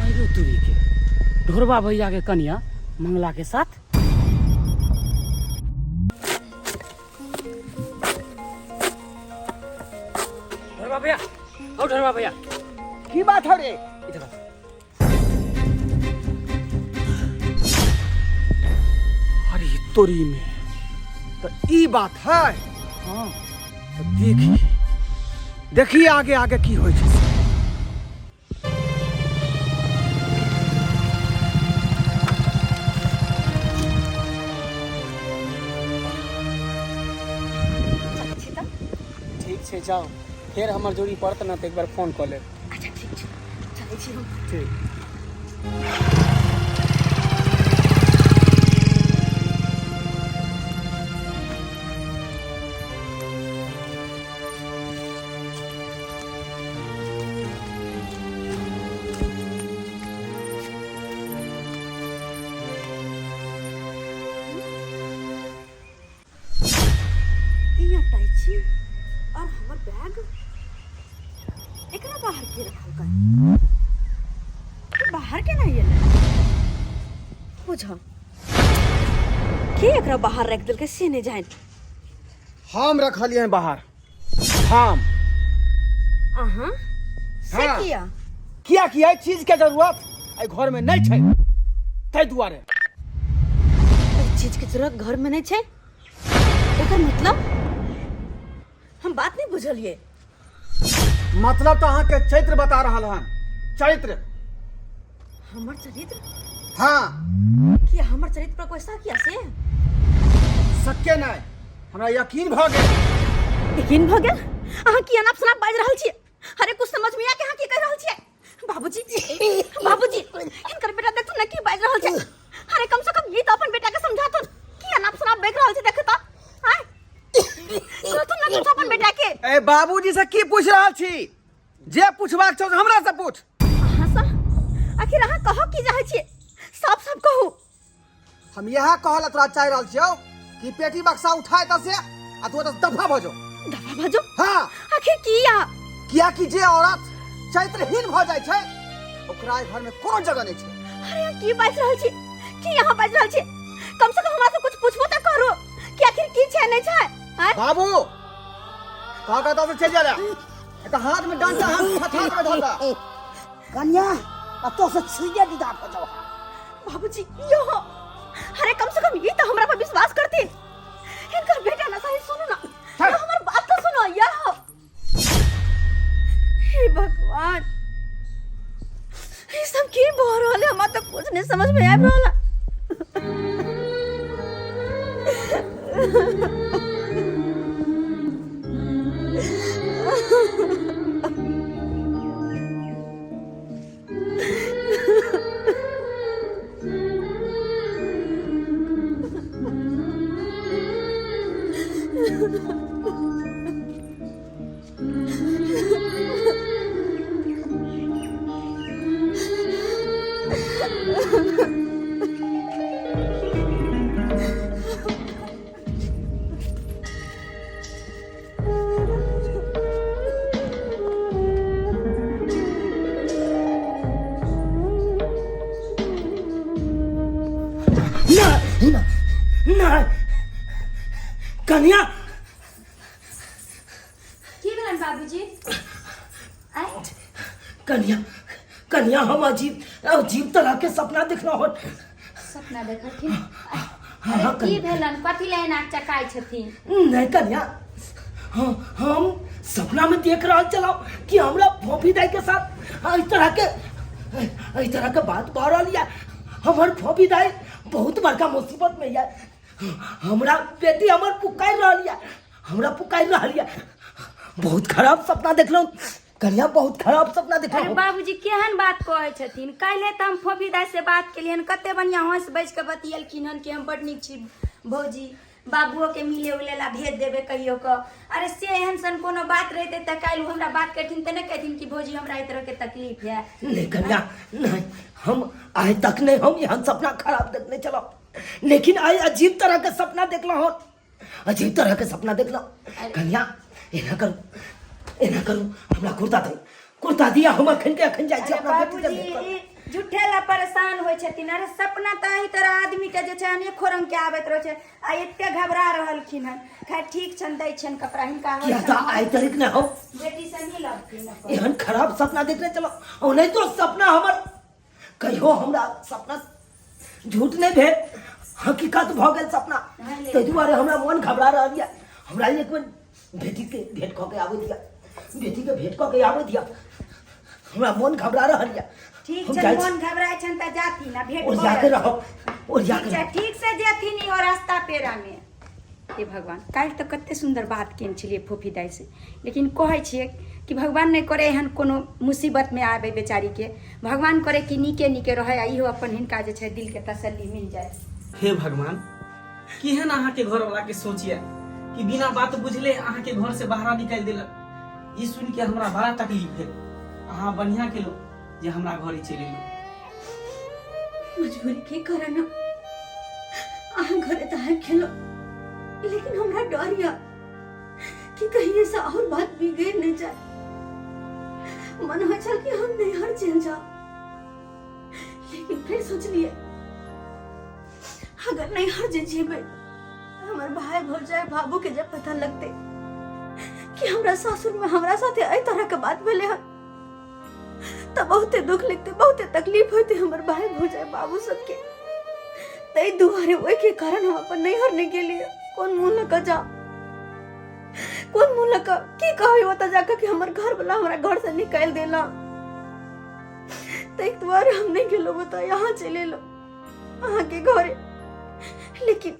अरे तुरी के ढोरबा भैया के कनिया मंगला के साथ। ढोरबा भैया, आओ ढोरबा भैया। की बात है रे? इधर आओ। अरे तोरी में तो ई बात है। हाँ। तो देखी देखी आगे आगे की होइ छै। ठीक छै, जाउ। फेर हमर जोड़ी पड़त ने तऽ एक बार फोन कऽ लेब। अच्छा ठीक छै, चलै छी हम। ठीक। ई अटैची और हमर बैग एकरा बाहर के रखलकै? ई बाहर केना एलै? बुझ के एकरा बाहर रख देलकै से नहि जानि। हम रखलियै बाहर हम। अहाँ से? हाँ। किया? किया कि एहि चीज के जरूरत एहि घर में नहीं छै, ताहि दुआरे। एहि चीज के जरूरत घर में नहीं छै, एकर मतलब हम बात नहीं बुझलिए। मतलब तऽ अहाँके चरित्र बता रहल हन, चरित्र। हमर चरित्र? हाँ। कि हमर चरित्र पर कोई शक या से? सक्के नहीं, हमरा यकीन भऽ गेल। यकीन भऽ गेल? अहाँ की अनाप शनाप बाजि रहल छियै? अरे कुछ समझ में आ के अहाँ की कहि रहल छियै? बाबूजी, बाबूजी, हिनकर बेटा देखू ने की बाजि रहल छै। अरे कम से कम ई तऽ अपन बेटा के समझाथुन, की अनाप शनाप बाजि रहल छै। देखू तऽ आँय, कहथुन ने कुछ अपन बेटा के। ए बाबूजी से की पूछ रहल छी? जे पूछबाक छौ से हमरा से पूछ। अहाँ से? आखिर अहाँ कहऽ की चाहै छियै? साफ साफ कहू। हम इएह कहल तोरा चाहि रहल छियौ कि पेटी बक्सा उठाए तऽ से आ तू ओतऽ दफा भऽ जो। दफा भऽ जो? हाँ। आखिर किया? किया कि जे औरत चरित्रहीन भऽ जाइ छै ओकरा एहि घर में कोनो जगह नहि छै। अरे अहाँ की बाजि रहल छी? की अहाँ बाजि रहल छी? कम से कम हमरा से कुछ पूछबो तऽ करू कि आखिर की छै नहि छै, आँय? बाबू कह कऽ से चलि जा तऽ हाथ में डंडा हम हाथ में धऽ। कन्या, अतो से छुइए विदा भऽ जाओ। बाबूजी यो, अरे कम से कम ये तो हमरा पर विश्वास करथिन। इनकर बेटा ना सही, सुनो ना, यो हमर बात तो सुनो यो। हे भगवान, ये सब की भऽ रहल है? हमरा तो कुछ नहीं समझ में आबि रहल है। नहीं कन्या की भेलन बाबूजी आय कन्या कन्या हम अजीब अजीब तरह के सपना देखना हो सपना देखलखिन हाँ, अरे की कन्या। भेलन कथी लए एना चकाइ छथिन नहीं कन्या हम हम सपना में देख रहा चलाओ कि हमरा फोफी दाई के साथ इस तरह के इस तरह के बात भऽ रहल या हमर फोफी दाई बहुत बड़का मुसीबत में या हमरा बेटी हमर पुकारि रहल या हमरा पुकारि रहल या बहुत खराब सपना देखलहुँ कन्या बहुत खराब सपना अरे देखलहुँ बाबूजी केहन बात कहै छथिन काल्हि तऽ हम फोफी दाई से बात केलियन कते बढ़िआँ हँस बैस कऽ बतियलखिन हन कि हम बड नीक छी भौजी बाबुओ के मिले उले ला भेज देबै कहियो कऽ अरे से एहन सन कोनो बात रहितै तऽ काल्हि ओ हमरा बात करथिन तऽ नहि कहथिन कि भौजी हमरा एहि तरहके तकलीफ है नहीं कन्या नहीं हम आइ तक नहीं हम एहन सपना खराब देखने चलो लेकिन आइ अजीब तरह के सपना देखलहुँ हन अजीब तरह के सपना देखलहुँ कन्या एना करू एना करू हमरा कुर्ता दे कुर्ता दिया हम अखन के अखन जाइ छी अरे अपना बेटी के बाबूजी भेंट करबै। ई झूठे ला परेशान होइ छथिन अरे सपना तऽ एहि तरह आदमी के जे छै अनेको रंग के आबैत रहै छै आ एते घबरा रहलखिन हन खैर ठीक छनि दै छियनि कपड़ा हिनका होइ किया तऽ छनि आइ तक नहि हम बेटी से मिलबथिन अपन। एहन खराब सपना देखने चलो ओनाहितो सपना हमर कहियो हमरा सपना झूठ नहि भेल हकीकत भऽ गेल सपना ताहि दुआरे हमरा मन घबरा रहल यऽ हमरा एक बेर बेटीके भेंट कऽ के आबै दिअ बेटीके भेंट कऽ के आबै दिअ हमरा मन घबरा रहल यऽ ठीक हम छै जाइ छी। मन घबराइ छनि तऽ जाथिन आ भेंट ओरिया के कऽ रहब ओरिया ठीक के छै रहब ठीक से जेथिन इहो रास्ता पेरा मे हे भगवान काल्हि तऽ कते सुन्दर बात केने छलियै फूफी दाइ से लेकिन कहै छियै कि भगवान नहि करे एहन कोनो मुसीबतमे आबै बेचारीके भगवान करे कि नीके नीके रहै आ इहो अपन हिनका जे छै दिलके तसल्ली मिल जाय हे भगवान केहन अहाँके घरवाला के सोच यऽ कि बिना बात बुझले अहाँके घर से बाहर निकालि देलक ई सुनि के हमरा बड़ा तकलीफ भेल अहाँ बढ़िया केलहुँ जे हमरा घरे चलि एलहुँ मजबूरी के कारण अहाँ घरे तऽ आबि गेलहुँ लेकिन हमरा डर यऽ कि कहीं ऐसा और बात बिगड़ नहीं जाए मन हो छल कि हम नैहर चल जाओ लेकिन फिर सोचलिए अगर नैहर जे जेबै हमर भाई भौजाई बाबू के जब पता लगते कि हमरा सासुर में हमरा साथे एहि तरह के बात भेले हन तऽ बहुते दुख लगते बहुते तकलीफ होते हमर भाई भौजाई बाबू सबके ताहि दुआरे ओहिके कारण हम अपन नैहर नहि गेलियै कोन मुँह लऽ कऽ जाउ कोन मुँह लऽ कऽ की कहबै ओतऽ जाकऽ कि हमर घर वाला हमरा घर से निकालि देला ताहि दुआरे हम नहि गेलहुँ ओतऽ यहाँ चलि एलहुँ अहाँके घरे लेकिन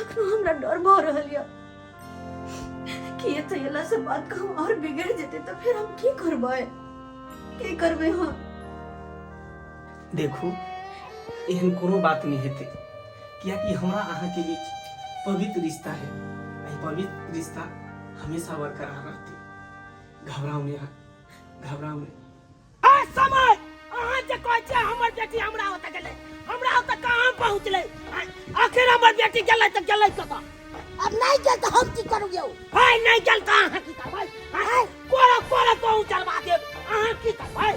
अखनो हमरा डर भऽ रहल यऽ कि एतऽ एला से बात कहूँ और बिगड़ जेतै तऽ फेर हम की करबै की करबै हम देखू एहन कोनो बात नहि हेतै कियाकि हमरा अहाँके बीच पवित्र रिश्ता है आ ई पवित्र रिश्ता हमेशा बरकरार रहतै घबराउ नहि अहाँ घबराउ नहि ए समय अहाँ जे कहै छियै हमर बेटी हमरा ओतऽ गेलै हमरा ओतऽ कहाँ पहुँचलै आखिर हमर बेटी गेलै तऽ गेलै कतऽ अब नहीं गेल तऽ हम की करू यौ है नहीं गेल तऽ अहाँ की करबै हैं? कोरा कोरा कहूँ चलवा देब अहाँ की करबै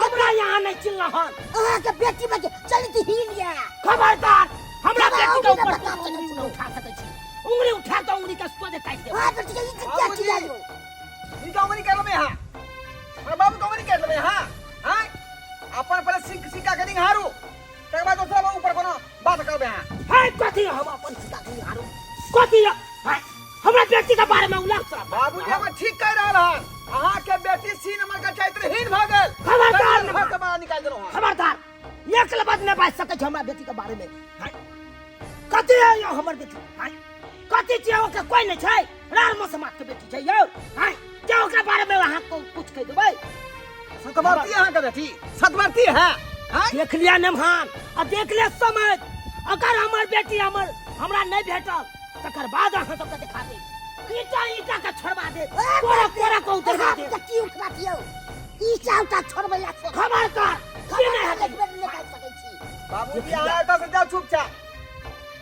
हमरा यहाँ नहीं चिल्ला हन अहाँके बेटी में चलित हीन या खबरदार हमरा हमरा बेटी के उंगली ऊपर बता कोनो सकै उंगली छी। नहि उठा सकै छी उंगली उठा तऽ उंगली के सोझे काटि देब अहाँ बेटी के ई क्या बाबूजी। चिल्ला यौ हिनका उंगली काटि लेबै अहाँ हमरा बाबू के उंगली काटि लेबै अहाँ आँय अपन पहिले सिक्का के निहारू तकर बाद दोसरा बाबू ऊपर कोनो बात करबै अहाँ है कथी हम अपन सिक्का के निहारू कथी है हमरा बेटी के बारे में उल्लेख करब बाबूजी हमर ठीक कहि रहल हन अहाँ के बेटी सी नंबर के चरित्रहीन भऽ गेल खबरदार घर के बाहर निकालि देलहुँ हन खबरदार एक लबद नहि बाजि सकै छै हमरा बेटी के बारे में है कथी है यौ हमर बेटी है कथी छियै ओकर कोई नहि छै रार मसमात के बेटी छै यौ है जे ओकरा बारे में अहाँ कुछ कहि देबै सतवर्ती अहाँ के बेटी सतवर्ती है आँय? देख लिया नमहान आ देख लिया समझ अगर हमर बेटी हमर हमरा नहीं भेटल तकर बाद अहाँ सबके दिखा देब ईटा ईटा के छोड़वा देब कोरा कोरा को उतरवा देब की उठवा दियौ ई चाउटा छोड़बै ला छोड़ खबरदार की नहीं हेतै एक बेर निकालि सकै छी बाबूजी अहाँ एतऽ से जाउ चुपचाप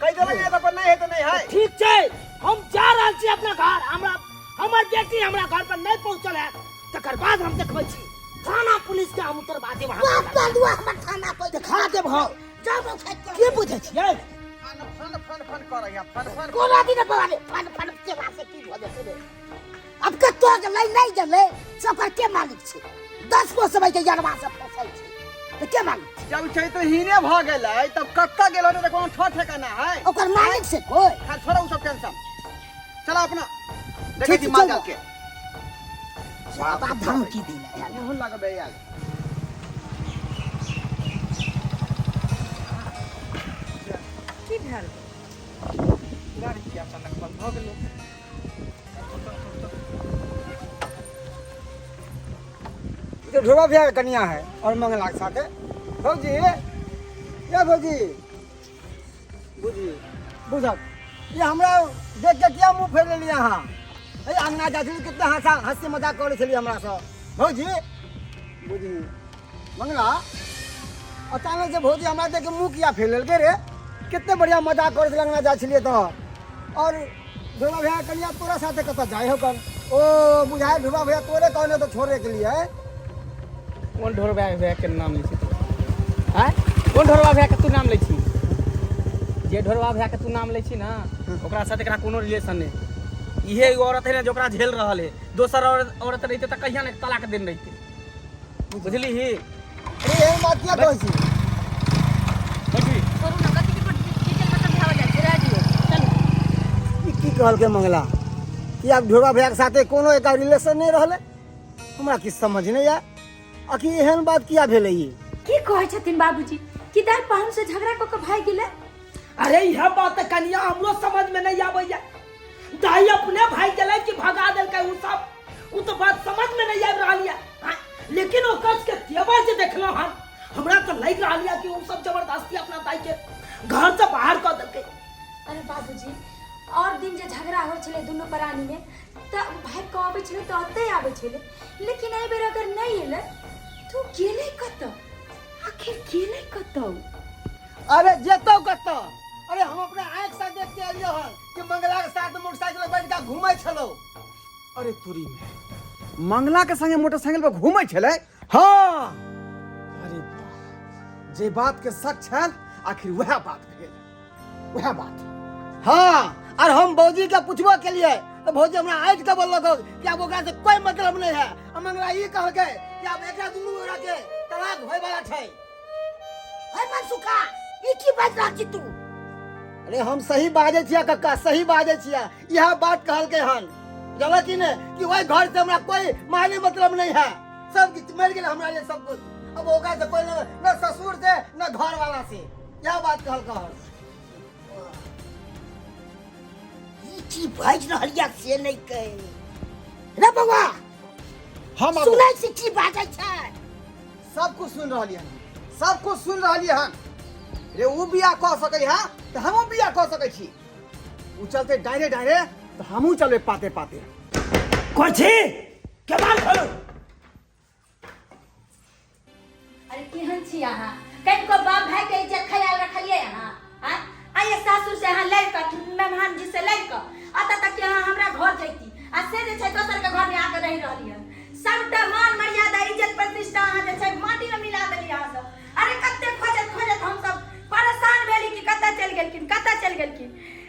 कहि देलक एतऽ पर नहि है तऽ नहि है ठीक छै हम जा रहल छी अपना घर हमरा हमर बेटी हमरा घर पर नहीं पहुंचल है तकर बाद हम देखबै छी थाना पुलिस के हम उतरवा देब अहाँ बाप बालुआ हमर थाना पर देखा देब हम जाओ खेत की बुझै छियै फन फन फन फन करैया फन फन। कोना दिन बौआ रे फन फन केला से की भऽ जेतै रे? अब कतौ गेलै नहि गेलै से ओकर के मालिक छै? 10 गो समय के यरवा से फसल छै तऽ के मालिक छै? जब छै तऽ हीने भऽ गेलै तब कतऽ गेल होतै तऽ कोनो ठो ठेकाना है? ओकर मालिक छै कोइ? खैर छोड़ो उ सब टेंशन, चलो अपना देखै ठीक छी छै, माल चलो। जाल के ज्यादा धमकी दिला यार। मुँह लगबै यार। की भेल? गाड़ी किया अचानक बंद भऽ गेलै? ई तो ढोबा भैया के कनिया है और मंगला के साथे। भौजी या भौजी, बुझी बुझल ये हमरा देख के किया मुंह फेर लेलियै अहाँ? ए अंगना जाइ छलियै कितना हंसा हंसी मजाक करै छलियै हमरा से। भौजी बुझी मंगला, अचानक से भौजी हमरा देख के मुंह किया फेर लेलकै रे? कितने बढ़िया मजाक करै छलियै अंगना जाइ छलियै तऽ। और ढोबा भैया के कनिया तोरा साथे कतऽ जाइ हो कन? ओ बुझाय ढोबा भैया तोरे कहने तो छोड़े के लिए। कोन ढोरबा भैया के नाम लै छी तू? आँय, कोन ढोरबा भैया के तू नाम लै छी? जे ढोरबा भैया के तू नाम लै छी ना, ओकरा साथ एकरा कोनो रिलेशन नहि। इहे एगो औरत है ना जो ओकरा झेल रहल है। दोसर औरत औरत रहिते तऽ कहिया ने तलाक देने रहिते, बुझली ही? अरे एहन बात किया कहै छी? बैठी। छोड़ू ना, कथी के डिटेल में समझावल जाइ छै, रह दियौ, चलू। ई की कहलकै मंगला कि आब ढोबा भैया के साथे कोनो एकर रिलेशन नहि रहलै? हमरा किछु समझ नहि आयल, आखिर एहन बात किया भेलै ई? की कहै छथिन बाबूजी कि दाइ पाहुन से झगड़ा कऽ के भागि गेलै? अरे यह बात तऽ कनिया हमरो समझ में नहीं आबैया। दाई अपने भाई गेलै कि भगा देलकै उ सब, उ तो बात समझ में नहीं आबि रहल यऽ। हाँ, लेकिन ओकर के तेवर जे देखलहुँ हन, हमरा तऽ लागि रहल यऽ कि उ सब जबरदस्ती अपना दाई के घर से बाहर कऽ देलकै। अरे बाबूजी, और दिन जे झगड़ा होइ छलै दुनू प्राणी में तऽ भागि कऽ अबै छलै तऽ ओतहि आबै छलै, लेकिन एहि बेर अगर नहि एलै तऽ ओ गेलै कतऽ? आखिर गेलै कतऽ? अरे जेतौ कतऽ? अरे हम अपना आँखि से देख के एलियो हन कि मंगला के साथ मोटरसाइकिल पर बैठ के घूमै छलौ। अरे तुरी में मंगला के संगे मोटरसाइकिल पर घूमै छलै? हाँ। अरे वाह, जे बात के शक छल आखिर वएह बात भेल, वएह बात। हाँ, और हम भौजी के पूछबो के लिए तो भौजी हमरा आँखि के बोललक कि आब ओकरा से कोई मतलब नहीं है। आ मंगला ई कहलकै कि आब एकरा दुनू गोरा के तलाक होय वाला छै। हे मनसुखा, ई की बाजि रहल छी तू? अरे हम सही बाजै छियै कक्का, सही बाजै छियै। इएह बात कहलकै हन, जानल कि नहि कि ओहि घर से हमरा कोई मायने मतलब नहीं है, सब किछु मरि गेल हमरा लिए सब कुछ। अब ओकरा से कोई न ससुर से न घर वाला से, इएह बात कहलकै हन। ई की बाजि रहल यऽ से नहि कहि रे बौआ। हम सुनै छी की बाजै छै? सब कुछ सुन रहलियै हन, सब कुछ सुन रहलियै हन रे। उ बियाह कऽ सकै है तऽ हमहूँ बियाह कऽ सकै छी। उ चलते डायरे डायरे तऽ हमहूँ चलबै पाते पाते। कोइ छी? केबाड़ खोलू। अरे केहन छी अहाँ? कनिको बाप भाई के इज्जत ख्याल रखलियै अहाँ? आँय, आइए सासुर से अहाँ लड़ि कऽ, मेहमान जी से लड़ि कऽ अतऽ तक कि अहाँ हमरा घर जैती आ से जे छै दोसर के घर में आके रहि रहली हन। सबटा मान मर्यादा इज्जत प्रतिष्ठा अहाँ जे छै माटी में मिला देलियै अहाँ सब। अरे कते खोजत खोजत हम सब परेशान भेली कि कतऽ चलि गेलखिन, कतऽ चलि गेलखिन,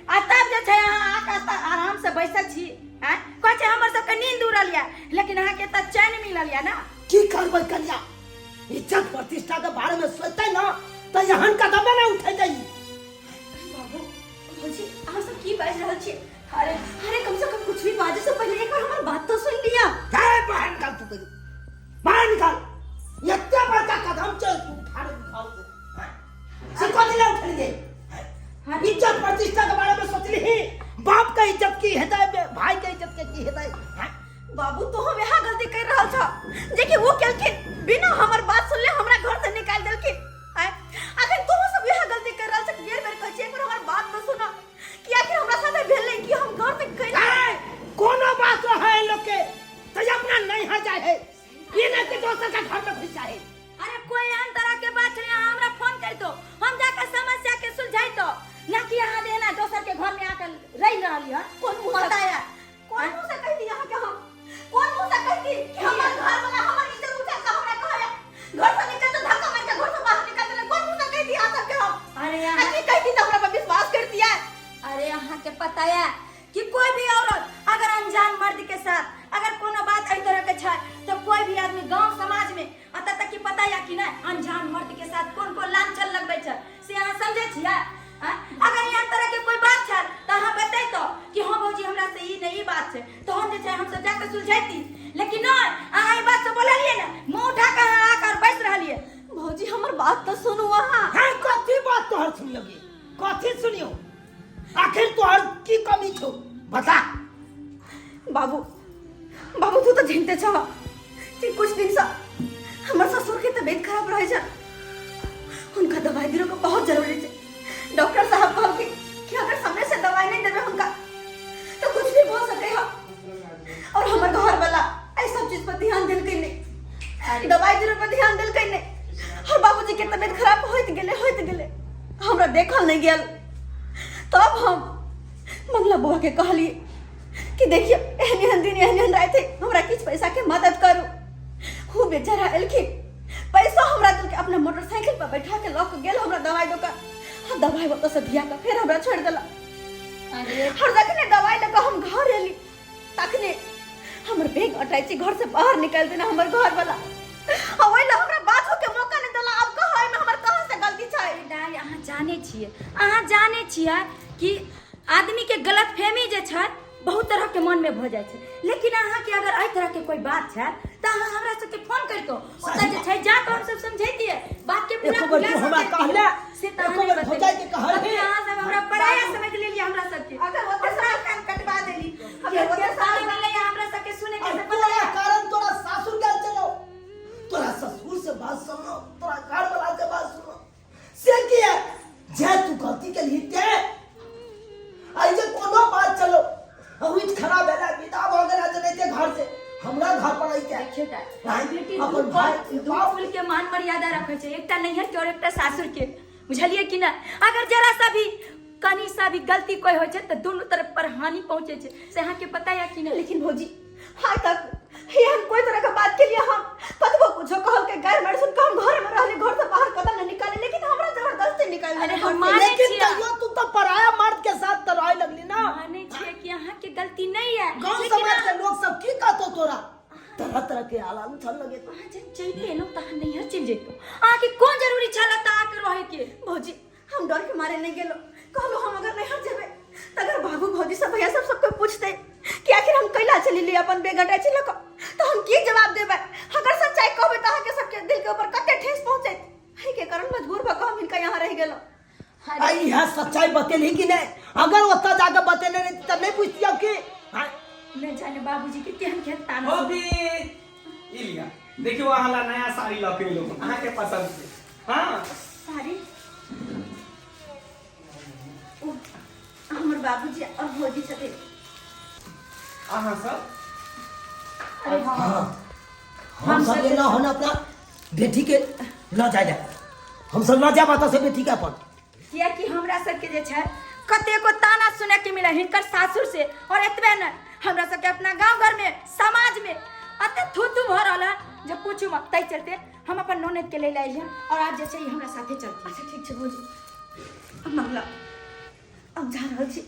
आ तब जे छै अहाँ आके आराम से बैसल छी। आँय, कहै छै हमर सबके नींद उड़ल यऽ, लेकिन अहाँके तऽ चैन मिलल यऽ ना? की करबै कनिया, इज्जत प्रतिष्ठा के बारे में सोचते ना तो एहन कदमे ना उठेतै। बाबू भौजी, अहाँ सब की बाजि रहल छी? अरे अरे कम से कम कुछ भी बाजे से पहले एक बार हमर बात तो सुन लिया। हे बाहर निकाल तू, कहियो बाहर निकाल। एते बड़का कदम चल तू उठा रे घर से, हैं? से कथी ला उठलियै? हाँ। इज्जत प्रतिष्ठा के बारे में सोचली ही? बाप के इज्जत की हेतै, भाई के इज्जत के की हेतै? हैं? बाबू, तो हम यहाँ गलती कर रहल छ जे कि वो केलखिन बिना हमर बात सुनले हमरा घर से निकाल देलखिन। आय, अखन तोहू सब यहाँ गलती कर रहल छ। बेर बेर कहै छी एक बार हमर बात तो सुन कि आखिर हमरा साथे भेलै कि हम घर से कैला। ऐ, कोनो बात रहे लोग के तो अपना नहीं हो जाए है, ये नहीं कि दोसर के घर में घुस जाए। अरे कोई एहन तरह के बात है अहाँ हमरा फोन कर दो, हम जाकर समस्या के सुलझाई तो ना कि अहाँ जे ना दोसर के घर में आकर रह रहली हन। कोन मुँह से पता है? कोन मुँह से कहती अहाँ के हम? कोन मुँह से कहती कि हमर घर वाला हमर इज्जत उठा के हमरा कहया घर से निकल तो धक्का मार के घर से बाहर निकाल देले? कोन मुँह से कहती अहाँ सबके हम? अरे आ अहाँ की कहती तऽ हमरा पर विश्वास करती? अहाँके पता है कि कोई भी औरत अगर अनजान मर्द के साथ अगर कोनो बात एहि तरह के छै तो कोई भी आदमी गांव समाज में अतः तक कि पता या कि नहीं अनजान मर्द के साथ कोन कोन लांछन लगबै छै से अहाँ समझै छियै आँय? अगर एहन तरह के कोई बात छै तऽ अहाँ बतैतो कि हाँ भौजी हमरा से ई नहीं ई बात छै तहन जे छै हमसब जाके सुलझैती लेकिन नहीं अहाँ ई बात से बोललियै ने मुँह उठा के अहाँ आकर बैस रहलियै। भौजी हमर बात तऽ सुनू अहाँ। हाँ कथी बात तोहर सुनियो गे, कथी सुनियो? आखिर तोहर की कमी छौ बता। बाबू बाबू तू तो जानते छह कि कुछ दिन से हमर ससुर के तबीयत खराब रहे छै, उनका दवाई दिलो के बहुत जरूरी छै। डॉक्टर साहब कहल कि अगर समय से दवाई नहीं देबे उनका तो कुछ भी हो सके है, और हमर घर वाला एहि सब चीज पर ध्यान देलकै नहीं, दवाई दिलो पर ध्यान देलकै नहीं, और बाबूजी के तबीयत खराब होइत गेलै होइत गेलै, हमरा देखल नहीं गेल। तब हम मंगला बुआ के कहलिए कि देखिए एहन एहन दिन एहन एहन राति है, हमरा किछु पैसा के मदद करू। खूब बेचारा एलखिन, पैसा हमरा देलकै, अपना मोटरसाइकिल पर बैठा के लऽ के गेल हमरा दवाई दोकान, आ दवाई ओतऽ से धिया के फेर हमरा छोड़ि देलक। अरे और जखने दवाई लऽ कऽ हम घर एली तखने हमर बैग अटैची घर से बाहर निकालि देने हमर घर वाला, आ ओहि लए हमरा बाजो के मौका नहि देला। आब कहऽ एहिमे हमर कहाँ से गलती छै? दाइ अहाँ जानै छियै, अहाँ जानै छियै कि आदमी के गलतफहमी जे छै बहुत तरह के मन में भऽ जाइ छै, लेकिन अहाँके अगर एहि तरह के कोई बात छै तऽ अहाँ हमरा सबके फोन करितो ओतऽ जे छै जा कऽ हमसब समझैतियै बात के पूरा एको बेर तू खुलासा हमरा करितियै। कहले, से तऽ एको अहाँ बेर नहि भौजाई के बतेलियै। कहलही। अभी अहाँ सब हमरा पराया समझ लेलियै हमरा सबके। अगर ओते साल कान कटवा देली, अगर के ओते साल साल मिलैया हमरा सबके सुने के और से तोरा पता कारण तोरा सासुर गेल चलो, तोरा ससुर से बात सुनो, तोरा घर वाला से बात सुनो, से की है जे तू गलती के लिए ते आई जे कोनो बात चलो उठ खड़ा भेला विदा भ गेला जने घर से हमरा घर पर आई के देखियौ तऽ, भाई, बेटी अपन दू भाई, कुल- दू बाप। कुल के मान मर्यादा रखै छै, एकटा नैहर के और एकटा सासुर के, बुझलियै कि नहि? अगर जरा सा भी कनी सा भी गलती कोई होइ छै तऽ दुनू तरफ पर हानि पहुँचै छै, से अहाँके पता या कि नहि? लेकिन भौजी हाय तक ये हम कोई तरह का बात के लिए हम कतबो कुछो कहल के गैर मर सुन के हम घर में रहले, घर से बाहर कदम नहीं निकाले, लेकिन हमरा जबरदस्ती निकाल अरे देले हम घर से। माने लेकिन छियै। तैयो तू तो पराया मर्द के साथ तो रहे लगली ना। माने छियै कि अहाँके गलती नहीं है, गांव लेकिन समाज के लोग सब की कहतो तोरा, तरह तरह के आलाम छल लगे। अहाँ जब चलि एलहुँ तऽ अहाँ नैहर चलि जैतहुँ, अहाँके कोन जरूरी छल एतऽ आके रहैके? भौजी हम डर के मारे नहीं गेलो, कहलो हम अगर नैहर जेबे त अगर बाबू भौजी सब भैया सब सबको पूछते कि आखिर हम कैला चली ली अपन बेगटा छी लक, तो हम की जवाब देबै? अगर सच्चाई कहबै त अहाँके सबके दिल के ऊपर कते ठेस पहुंचैत, एहि के कारण मजबूर भ क हम हिनका यहाँ रह गेलो। आई यह सच्चाई बतेली कि नहीं? अगर ओतऽ जाके बतेने नहीं त नहीं पूछतियो कि हाँ? न जाने बाबूजी के केहन केहन ताना। भौजी ई लिया, देखियो अहाँ ला नया साड़ी लऽ के एलहुँ अहाँके पसंद से। हाँ साड़ी ओ, हमर बाबूजी और भौजी छथिन। अहाँ सब? अरे हाँ। हम सब एना हन अपना बेटी के ल जाय जाय, हम सब ल जाब एतऽ से बेटी के अपन। कियाकि हमरा सबके जे छै कतेको ताना सुने के मिले हिनकर सासुर से, और एतबे ने हमरा सबके अपना गांव घर में समाज में अते थू थू भऽ रहल है जे पूछू मत। ताहि चलते हम अपन ननद के ले आइलियन और आज जे छै ई हमरा साथे चलती। अच्छा ठीक छै भौजी, अब मंगला अब जा रहल छी।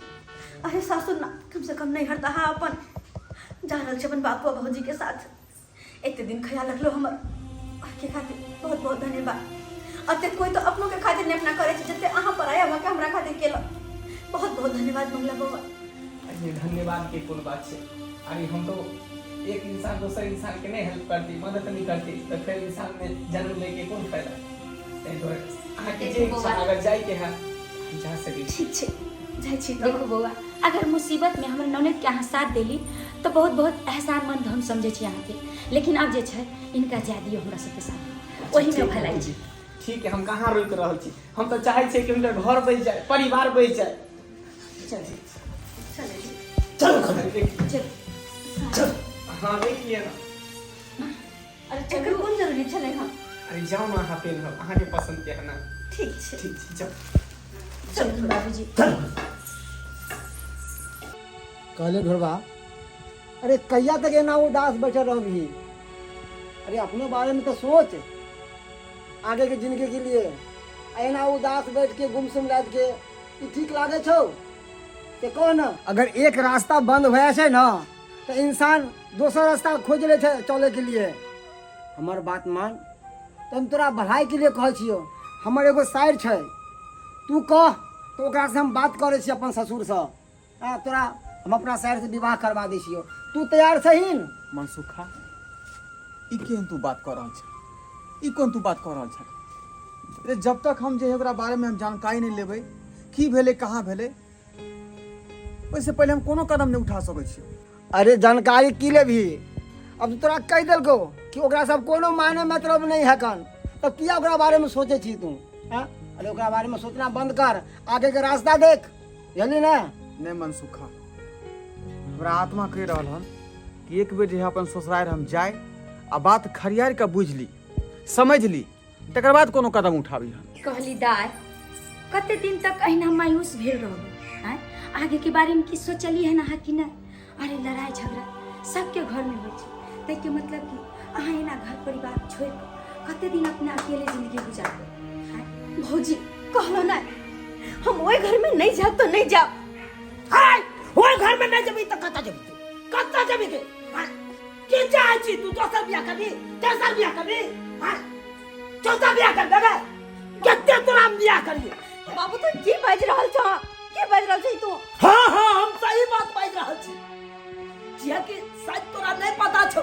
अरे सासुर ना कम से कम नैहर तऽ अहाँ अपन जा रहल छी अपन बापू आ भौजी के साथ। एते दिन ख्याल रखलो हमर, के खातिर बहुत बहुत धन्यवाद। अते कोई तो अपनों के खातिर नहीं अपना करे छै जते अहाँ पराया भऽ के हमरा खातिर केलो, बहुत बहुत धन्यवाद मंगला बौआ। अरे धन्यवाद के कोन बात छै, अरे हम तो एक इंसान दोसर इंसान के नहीं हेल्प करती, मदद नहीं करती तो फिर इंसान में जन्म लेके कोन फायदा। ताहि दुआरे अहाँके जे इच्छा अगर जाय के है जा सकै छी। ठीक छै जाइ छी तऽ। देखू बौआ, अगर मुसीबत में हमर ननद के अहाँ साथ देली तऽ बहुत बहुत एहसानमंद हम समझै छी अहाँके, लेकिन आब जे छै इनका जाय दियौ हमरा सबके साथ, ओही में भलाई छै। ठीक है, हम कहाँ रोकि रहल छी, हम तऽ चाहै छियै कि हुनकर घर बसि जाय, परिवार बसि जाय। चल चलै छी। चलो घर। चल चल। हाँ देख लिअ ना। अरे एकर चलू। कोन जरूरी छलै हँ? अरे जाउ ने, अहाँ पेन्हब, अहाँके पसंद के है ना। ठीक छै। ठीक छै, जाउ। चलू बाबूजी। चल। कहले ढोरबा, अरे कहिया तक एना उदास बैठल रहबही? अरे अपनो बारे में तो सोच आगे के जिंदगी के लिए। आ एना उदास बैठ के गुमसुम लाद के ई ठीक लागे छौ? से कह ने। अगर एक रास्ता बंद भए जाइ छै ने तऽ इंसान दोसर रास्ता खोजि लै छै चलैके लिए। हमर बात मान, तऽ हम तोरा भलाइके लिए कहै छियौ। हमर एगो साइर छै, तू कह तऽ ओकरासँ हम बात करै छी अपन ससुरसँ। हाँ, तोरा हम अपना साइर से विवाह करवा दै छियौ, तू तैयार छही ने? मनसुखा, ई केहन तू बात कऽ रहल छ? ई कोन तू बात कऽ रहल छ रे? जब तक हम जे है ओकरा बारेमे हम जानकारी नहि लेबै, की भेलै कहाँ भेलै, ओहिसँ पहिले हम कोनो कदम नहि उठा सकै छी। अरे जानकारी की लेबही? अब तो तोरा कहि देलकौ कि ओकरा सब कोनो मायने मतलब नहीं है कन, तो किया ओकरा बारे में सोचे छी तू? हाँ, अरे ओकरा बारे में सोचना बंद कर, आगे के रास्ता देख, बुझली ना? नहि मनसुखा, हमरा आत्मा कहि रहल हन कि एक बेर जे है अपन ससुरारि हम जाय आ बात खरियारि कऽ बुझि ली, समझि ली, तकर बाद कोनो कदम उठाबी हम। कहली दाय, कते दिन तक अहिना मायूस भेल रहबै? आँय, आगेके बारेमे की सोचलियै हन अहाँ कि नहि? अरे लड़ाइ झगड़ा सबके घरमे होइ छै, ताहिके मतलब कि अहाँ एना घर परिवार छोड़ि कऽ कते दिन अपना अकेले जिंदगी गुजारबै? आँय भौजी, कहलो नहि, हम ओहि घरमे नहि जायब तऽ नहि जायब। हाय, ओहि घरमे नहि जेबही तऽ कतऽ जेबही तू? कतऽ जेबही गे? आँय, की चाहै छी तू? दोसर बियाह करबी, तेसर बियाह करबी, आँय, चौथा बियाह कर देबै? कते तोरा हम बियाह करिए? बाबू, तू की बाजि रहल छह? की बाजि रहल छी तू? हाँ हाँ, हम सही बात बाजि रहल छी, कियाकि शायद तोरा नहीं पता छौ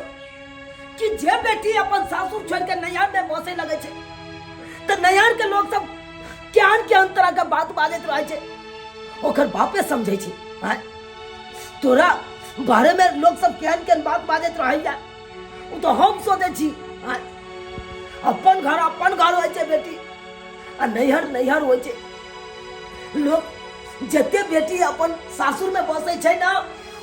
कि जे बेटी अपन सासुर छोड़ के नैहर में बसे लगे छै तऽ नैहर के लोग सब केहन केहन तरह के बात बाजैत रहै छै, ओकर बापे समझै छै। आँय, तोरा बारे में लोग सब केहन केहन बात बाजैत रहैया ओ तऽ हम सोचै छी। आँय, अपन घर अपन घर होइ छै बेटी, आ नैहर नैहर होइ छै। लोग जते बेटी अपन सासुर में बसै छै ना,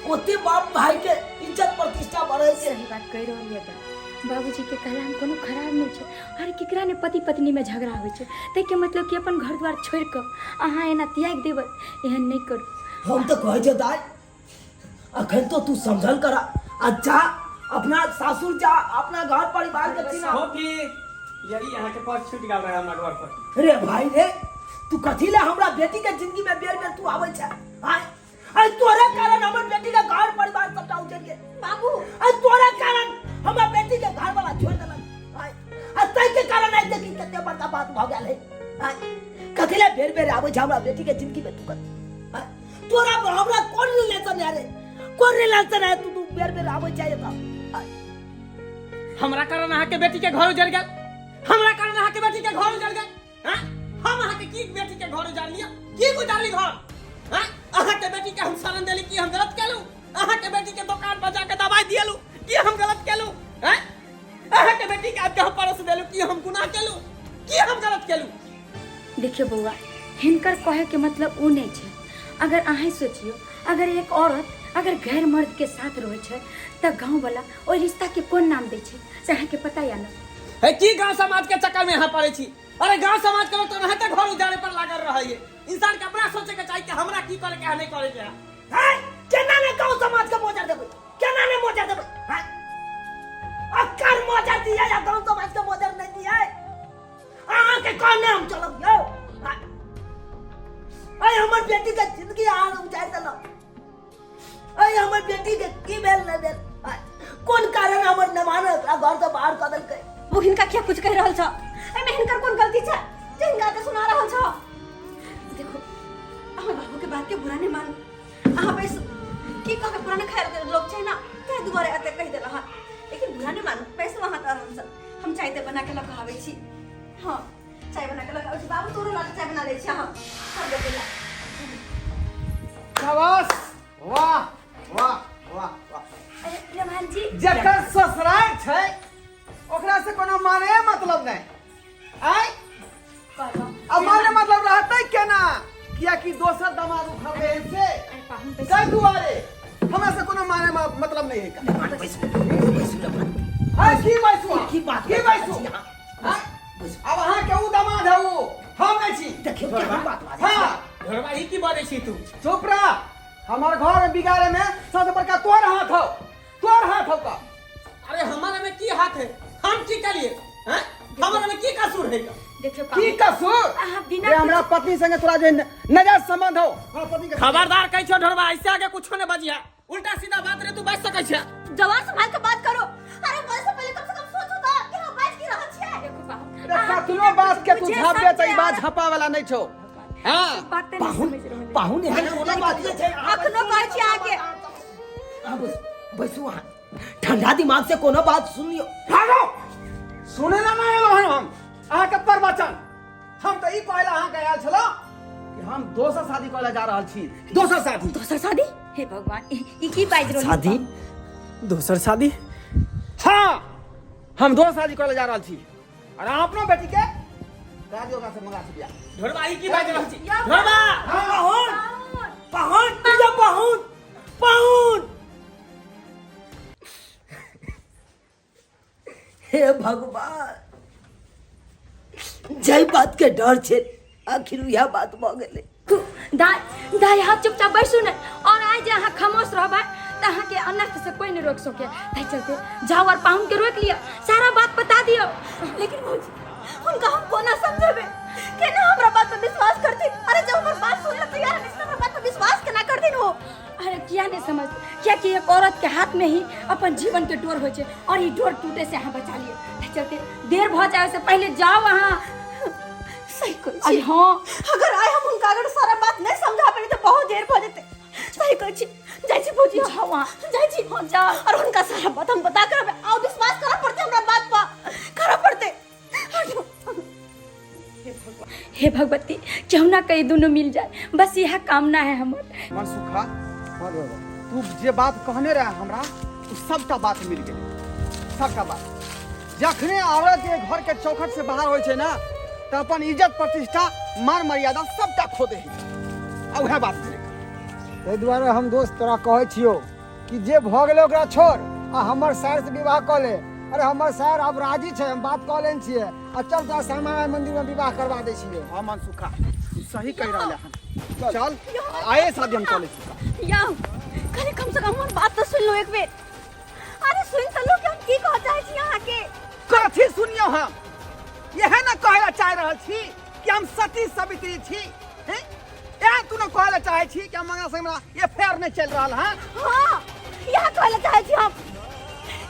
ओते बाप भाई के इज्जत प्रतिष्ठा बढ़ै छै। सही बात कहि रहल यऽ दाइ। बाबूजीके कहला हम कोनो खराब नहि छै। अरे केकरा ने पति पत्नीमे झगड़ा होइ छै, ताहिके मतलब कि अपन घर द्वार छोड़ि कऽ अहाँ एना त्यागि देबै? एहन नहि करू। हम तऽ कहै छै दाइ, अखन तो तू समझल करा आ जा, अपना सासुर जा, अपना घर परिवार के चिन्ह। फोफी, यदि अहाँ के पर्स छूट गेल रहे हमरा घर पर। रे भाई रे, तू कथी ले हमरा बेटी के जिंदगी में बेर बेर तू आबै छै? आय आय, तोरे कारण हमर बेटी के घर परिवार सबटा उजड़ गेल। बाबू, आय तोरे कारण हमर बेटी के घर वाला छोड़ देलक। आय, आ तै के कारण आइ देखी कते बड़का बात भऽ गेल है। आय, कथी ले बेर बेर आबै छै हमरा बेटी के जिंदगी में तू? कथी? आय, तोरा हमरा कोन रिलेशन है रे? कोन रिलेशन है? तू तू बेर बेर आबै छै एतऽ। आय, हमरा कारण अहाँ के बेटी के घर उजड़ गेल, हमरा कारण अहाँ के बेटी के घर उजड़ गेल। हाँ? हम अहाँ के की बेटी के घर उजाड़ लिया? की उजाड़ली घर? हाँ? अहाँ के बेटी के हम शरण देली, की हम गलत केलू? अहाँ के बेटी के दुकान पर जाके दवाई दियलू, की हम गलत केलू? हाँ? अहाँ के बेटी के आबि के हम परोस देलू, की हम गुनाह केलू? की हम गलत केलू? देखियौ बौआ, हिनकर कहैके मतलब ओ नहि छै। अगर अहाँ सोचियौ, अगर एक औरत अगर गैर मर्द के साथ रहै छै तऽ गाँववला ओहि रिश्ताके कोन नाम दै छै, से अहाँके पता या ने? हे, की गांव समाज के चक्कर में यहाँ पड़े छी? अरे गांव समाज के लोग तो नहीं घर उजाड़े पर लागल रहे। इंसान के अपना सोचे के चाहिए कि हमरा की करे के है, नहीं करे के है। है केना ने गांव समाज के मोजर देबै, केना ने मोजर देबै? हैं, अक्कर मोजर दिया या गांव समाज के मोजर नहीं दिया? अहाँ के कहने हम चलब यौ? हैं? अय हमर बेटी के जिंदगी अहाँ उजाड़ि देलक। अय हमर बेटी के की भेल नहि भेल? हैं? कोन कारण हमर नमान ओकरा घर से बाहर कऽ देलकै? वो हिनका किया कुछ कहि रहल छ? एहिमे हिनकर कोन गलती छै जे हिनका के सुना रहल छ? देखो, हमर बाबू के बात के बुरा नहीं मानू। अहाँ बैसू। की कहबै, पुराना खायल लोग छै ना, ताहि दुआरे एते कहि देला हन, लेकिन बुरा नहीं मानू। बैसू अहाँ तऽ आरामसँ, हम चाय ते बना के लऽ कऽ आबै छी। हाँ, चाय बना के लऽ कऽ आबै छी। बाबू, तोरो लऽ चाय बना लै छी। अहाँ सब गोटे ला। शाबाश, वाह वाह वाह वाह। अरे प्रधान जी, जकर ससुराल छै ओकरा से कोनो माने मतलब नहीं। आय, कहलहुँ अब माने मतलब रहतै केना? कियाकि दोसर दमाद उखड़ले हन से अरे पाहुन, बैसू। ताहि दुआरे हमरा से कोनो माने मतलब नहीं है का। बैसू बैसू लमन। आय की बैसू? की बात की बैसू? हाँ? अब अहाँ के ऊ दामाद है, ऊ हम नहीं छी। देखियौ केहन बात बाजै छै। हाँ। घरवा ई की बजै छी तू? चुप रह। हमर घर बिगाड़े में सबसे बड़का तोर हाथ हो, तोर हाथ हो का। अरे हमारे में की हाथ है? हम की करिए? हैं? हमरा में की कसूर है देखियो की कसूर अहाँ बिना रे हमरा पत्नी संगे तोरा जे नजर संबंध हो हमरा पत्नी के खबरदार कहै छौ ढोरबा ऐसे आगे कुछो ने बजिया उल्टा सीधा बात रे तू बाजि सकै छै जवान संभाल के बात करो। अरे बोले से पहले कम से कम सोचो तो कि हम बाज की रहल छियै। देखो बाबू रे कतनो बात के तू बुझे झाप दे त ई समझे बात झपा वाला नहीं छौ। हां बात नहीं पाहुन समझ रहल है। पाहुन एहन कोनो बात नहि छै। अखनो कहै छी अहाँके। अहाँ बैसू, बैसू अहाँ ठंडा दिमाग से कोनो बात सुन लियो। भागो, सुने ला नहीं एलो हन हम अहाँके प्रवचन। हम तऽ ई कहै ला अहाँके आयल छलहुँ कि हम दोसर शादी करै ला जा रहल छी। दोसर शादी? दोसर शादी? हे भगवान, ई की बाजि रहल शादी? दोसर शादी? हाँ, हम दोसर शादी करै ला जा रहल छी और अहाँ अपनो बेटी के करा दियौ ओकरा से मंगला से बियाह। ढोरबा ई की बाजि रहल छी ढोरबा? पाहुन पाहुन पूजा पाहुन पाहुन, हे भगवान, जय बात के डर छे आखिर यह बात भ गेलै। दाय दाय, अहाँ चुपचाप बैसू ने और आइ जे अहाँ खामोश रहबै तऽ अहाँके अनर्थ से कोई नहीं रोक सके। ताहि चलते जाओ और पाहुन के रोक लिअ, सारा बात बता दियौ। लेकिन भौजी, हुनका हम कोना समझेबै? केना हमरा बात पर विश्वास करथिन? अरे जब हमर बात सुन ले तैयार नहीं, हमरा बात पर विश्वास केना करथिन वो? अरे किया नहीं समझ, किया कि एक औरत के हाथ में ही अपन जीवन के डोर होइ छै और ई डोर टूटे से अहाँ बचा लिअ। ताहि चलते देर भऽ जाय से पहिले जाओ अहाँ। सही कहै अरे छी। हाँ, अगर आइ हम हुनका अगर सारा बात नहीं समझा पेली तऽ बहुत देर भऽ जेतै। सही कहै छी, जाइ छी भौजी। जाओ अहाँ। जाइ छी। हाँ, जाओ। और हुनका सारा बात हम बता कर आओ विश्वास करऽ पड़तै, हमरा बात पर करऽ पड़तै। हे भगवती, क्यों ना कहीं दोनों मिल जाए, बस यह कामना है हमर। मनसुखा, हाँ बाबा, तू जे बात कहने रहे हमरा उ सबटा बात मिल गेल, सबटा बात। जखने औरत के घर के चौखट से बाहर होइ छै ना तऽ अपन इज्जत प्रतिष्ठा मान मर्यादा सबटा खो दे है, आ उएह बात भेलै। ताहि दुआरे हम दोस्त तोरा कहै छियौ कि जे भऽ गेलै ओकरा छोड़ आ हमर सार से विवाह कऽ ले। अरे हमर सार आब राजी छै, हम बात कऽ लेने छियै आ चल तोरा श्यामा माइ मंदिर में विवाह करवा दै छियै। हाँ मनसुखा, तू सही कहि रहल हन, चल आए शादी हम चलै छी। यौ कनि कम से कम हमर बात तऽ सुनि लो एक बेर। अरे सुनि तऽ लो कि हम की कहऽ चाहै छी अहाँके। कथी सुनियौ? हम इएह ने कहै ला चाहि रहल छी कि हम सती सवित्री छी। हैं? एहन तू ने कहै ला चाहै छी कि हम मंगला संग हमरा एफआईआर नहीं चलि रहल हन? हाँ, इएह कहै ला चाहै छी हम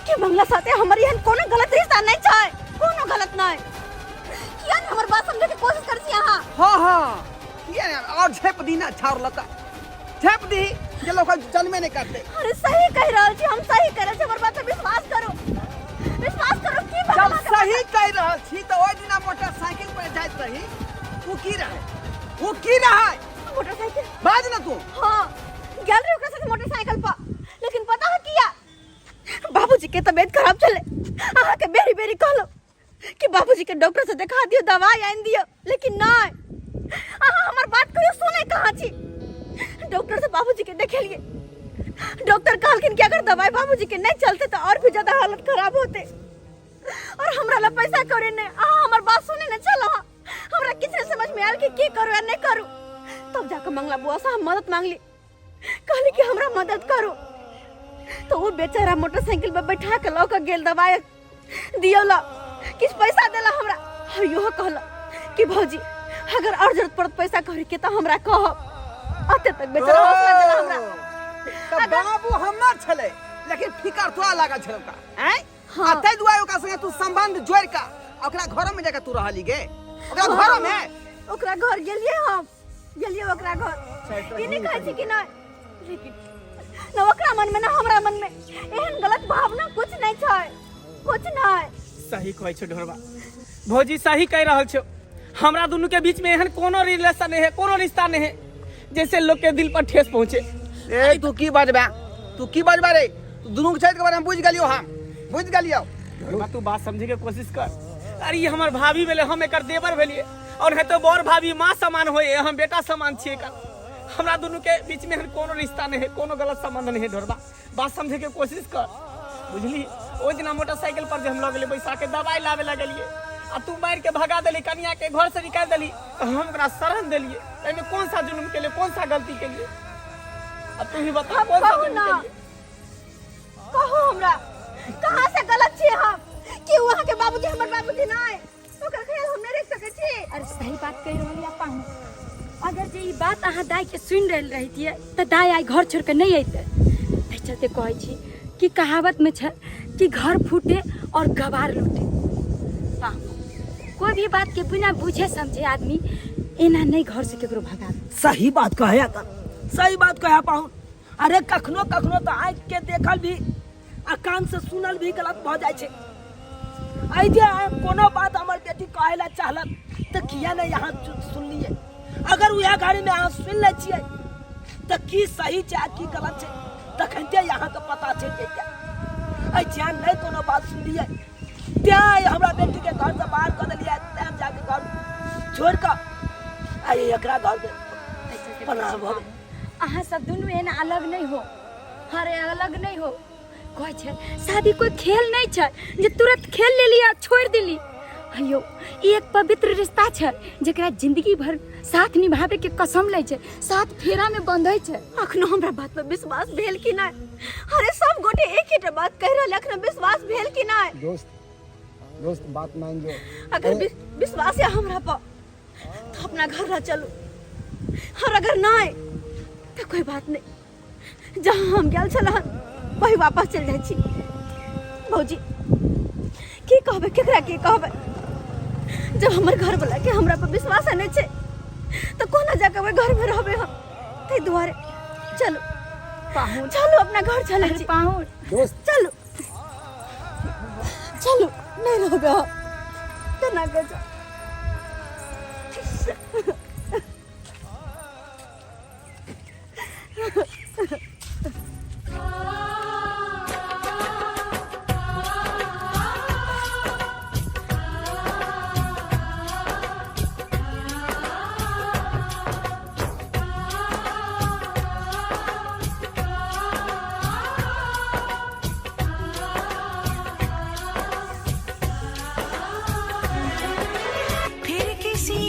कि मंगला साथे हमर एहन कोनो गलत रिश्ता नहीं छै, कोनो गलत नहीं। किया नहीं हमर बात समझे के कोशिश कर छी अहाँ? हाँ हाँ, किया नहीं और झेप दी ना छाड़ लता, झेप दी जे लोग जन्मे नहीं करते। अरे सही कह रहल छी हम, सही कह रहल छी, हमर बात पर विश्वास करो, विश्वास करो की जब भगवान के सही कह रहल छी तो ओहि दिना मोटरसाइकिल पर जाइत रही, उ की रहे, उ की रहे? मोटरसाइकिल? बाज ना तू। हाँ, गेल रही ओकरा साथे मोटरसाइकिल पर, लेकिन पता है किया? बाबूजी के तबीयत खराब छले, अहाँ के बेरी बेरी कहलो कि बाबूजी के डॉक्टर से देखा दियो, दवाई आनि दियो, लेकिन नहीं, अहाँ हमर बात कहियो सुने कहाँ छी। डॉक्टर से बाबूजी के देखेलिए, डॉक्टर कहलखिन कि अगर दवाई बाबूजी के नहीं चलते तो और भी ज्यादा हालत खराब होते और हमरा ला पैसा करे नहीं। अहाँ हमर बात सुने नहीं छलो, हमरा किछु नहीं समझ में आयल कि की करू या नहीं करू। तब जाकर मंगला बुआ से हम मदद मांगली, कहली कि हमरा मदद करू, तो वो बेचारा मोटरसाइकिल पर बैठा के लऽ के गेल, दवाई दियौला, किछु पैसा देला हमरा और इहो कहला कि भौजी अगर और जरूरत पड़त पैसा कौड़ी के तो हमरा कहब। अते तक बेचारा हौसला देला हमरा। तऽ बाबू हमर छलै लेकिन फिकर तोरा लागल छलै ओकरा, आँय? हाँ। आ ताहि दुआरे ओकरा संगे तू संबंध जोड़ि कऽ ओकरा घर में जाके तू रहली गे? ओकरा हाँ। घर में? ओकरा घर गेलिए, हम गेलिए ओकरा घर, ई नहीं कहै छी कि नहीं, लेकिन न ओकरा मन में न हमरा मन में एहन गलत भावना कुछ नहीं छै, कुछ नहीं। सही कहै छौ ढोरबा भौजी, सही कहि रहल छौ। हमरा दुनू के बीच में एहन कोनो रिलेशन नहीं है, कोनो रिश्ता नहीं है जैसे लोग के दिल पर ठेस पहुंचे। ए तू की बजबा, तू की बजबा रे? तू दुनू के छठि के बारे में बुझि गेलियौ, हम बुझि गेलियौ। ढोरबा तू बात समझे के कोशिश कर। अरे ई हमर भाभी भेलै, हम एकर देवर भेलिए और है तो बड़ भाभी माँ समान होए, हम बेटा समान छियै एकर। हमरा दुनू के बीच में एहन कोनो रिश्ता नहीं है, कोनो गलत संबंध नहीं है। ढोरबा बात समझे के कोशिश कर, बुझली? ओहि दिना मोटरसाइकिल पर जे हम लऽ गेलियै बैसा के दवाई लाबे लगलियै आ तू मारि के भगा देली, कनिया के घर से निकालि देली, तऽ हम ओकरा शरण देलियै। एहिमे कौन सा जुल्म केलियै, कौन सा गलती केलियै? अब तू ही बता कौन सा कहू जुल्म ना। केलियै? कहू हमरा कहाँ से गलत छियै हम कि वहाँ के बाबूजी हमर बाबूजी नहीं? ओकर ख्याल हम नहि रखि सकै छी। अरे सही बात कहि रहल यऽ पाहुन। अगर जे ई बात अहाँ दाई के सुनि रहल रहितियै तऽ दाई आइ घर छोड़ि कऽ नहि अयतै। एहि चलते कहै छी कि कहावत में छै कि घर फूटे और गवार लूटे। पाहुन, कोई भी बात के बिना बुझे समझे आदमी एना नहीं घर से केकरो भगावे। सही बात कहे अकन, सही बात कहे पाहुन। अरे कखनो कखनो तो आँख के देखल भी आ कान से सुनल भी गलत भऽ जाइ छै। एहि जे कोनो बात हमर बेटी कहै लए चाहलक तऽ किया नहि अहाँ सुनलियै? अगर उएह घड़ी में अहाँ सुनि लै छियै तऽ की सही छै आ की गलत छै तखनते अहाँके पता चलि जैते। एहि जेहन नहि कोनो बात सुनलियै तेँ हमरा बेटीके घरसँ बाहर कऽ देलियै, तेँ जाके घर छोड़ि कऽ आइ एकरा घरमे पनाह भऽ गेल। अहाँ सब दुनू एना अलग नहीं हो, अरे अलग नहीं हो। कहै छै शादी कोई खेल नहीं छै जे तुरंत खेल लेली आ छोड़ देली। अयो ई एक पवित्र रिश्ता छै जेकरा जिंदगी भर साथ निभावे के कसम लै छै, साथ फेरा में बंधै छै। अखनो हमरा बात पर विश्वास भेल कि नहीं? अरे सब गोटे एक ही बात कह रहल, अखनो विश्वास भेल कि नहीं? दोस्त, दोस्त बात मान जो। अगर विश्वास है हमरा पर तो अपना घर ना चलू, और अगर नहीं तो कोई बात नहीं, जहाँ हम गेल छल वही वापस चल जाइ छी। भौजी की कहबै, केकरा की कहबै, जब हमर घर वाला के हमरा पर विश्वास नहीं छै तो कोना जाके ओहि घर में रहबै हम? ताहि दुआरे चलू पाहुन, चलू अपना घर चलै अरे छी। पाहुन। दोस्त। चलू चलू, नहीं रहबै हम, केना के जाउ। फिर किसी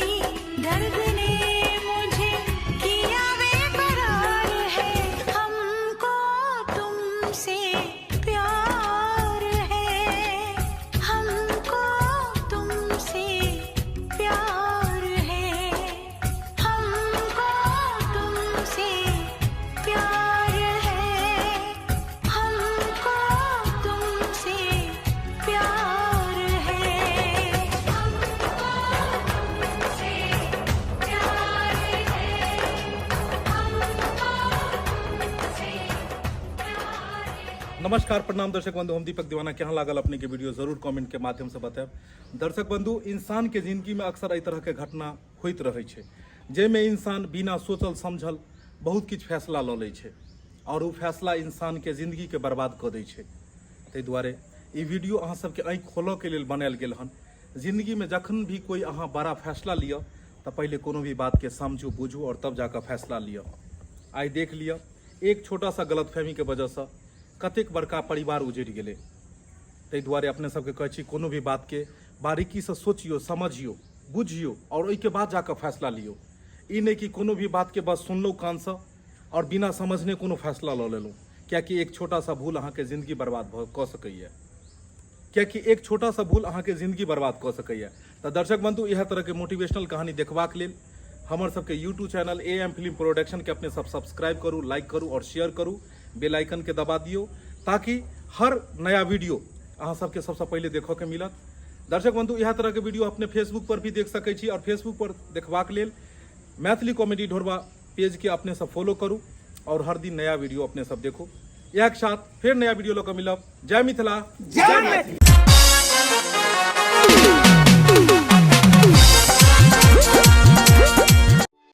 दर्द ने मुझे किया बेकरार है, हमको तुमसे प्यार है, हमको तुमसे प्यार है, हमको तुमसे प्यार है, हमको तुमसे प्यार है। नमस्कार प्रणाम दर्शक बंधु, हम दीपक दीवाना। केहन लागल अपने के वीडियो जरूर कमेंट के माध्यम से बतायब। दर्शक बंधु, इंसान के जिंदगी में अक्सर एहि तरह के घटना होइत रहै छै जाहिमे इंसान बिना सोचल समझल बहुत किछु फैसला लऽ लै छै और ओ फैसला इंसान के जिंदगी के बर्बाद कऽ दै छै। ताहि दुआरे ई वीडियो अहाँ सबके आँखि खोलऽ के लेल बनायल गेल हन। जिंदगी में जखन भी कोई अहाँ बड़ा फैसला लिअ तऽ पहिले कोनो भी बात के समझू बुझू और तब जाकऽ फैसला लिअ। आइ देख लिअ एक छोटा सा गलतफहमी के वजहसँ कतेक बड़का परिवार उजड़ि गेलै। ताहि दुआरे अपने सबके कहै छी कोनो भी बात के बारीकीसँ सोचियौ समझियौ बुझियौ और ओहिके बाद जाकऽ फैसला लियौ। ई नहि कि कोनो भी बात के बस सुनलहुँ कानसँ और बिना समझने कोनो फैसला लऽ लेलहुँ, कियाकि एक छोटा सा भूल अहाँके जिंदगी बर्बाद भऽ कऽ सकैए, कियाकि एक छोटा सा भूल अहाँके जिंदगी बर्बाद कऽ सकैए। तऽ दर्शक बंधु, इएह तरहके मोटिवेशनल कहानी देखबाक लेल हमर सबके YouTube channel A M film production के अपने सब सब्सक्राइब करू, लाइक करू और शेयर करू, बेल आइकन के दबा दियौ ताकि हर नया वीडियो अहाँ सबके सबसँ पहिले देखऽ के मिलत। दर्शक बंधु, इएह तरहके वीडियो अपने फेसबुक पर भी देख सकै छी और फेसबुक पर देखबाक लेल मैथिली कॉमेडी ढोरबा पेज के अपने सब फॉलो करू और हर दिन नया वीडियो अपने सब देखू। इएह के साथ फेर नया वीडियो लऽ कऽ मिलब। जय मिथिला, जय मैथिली।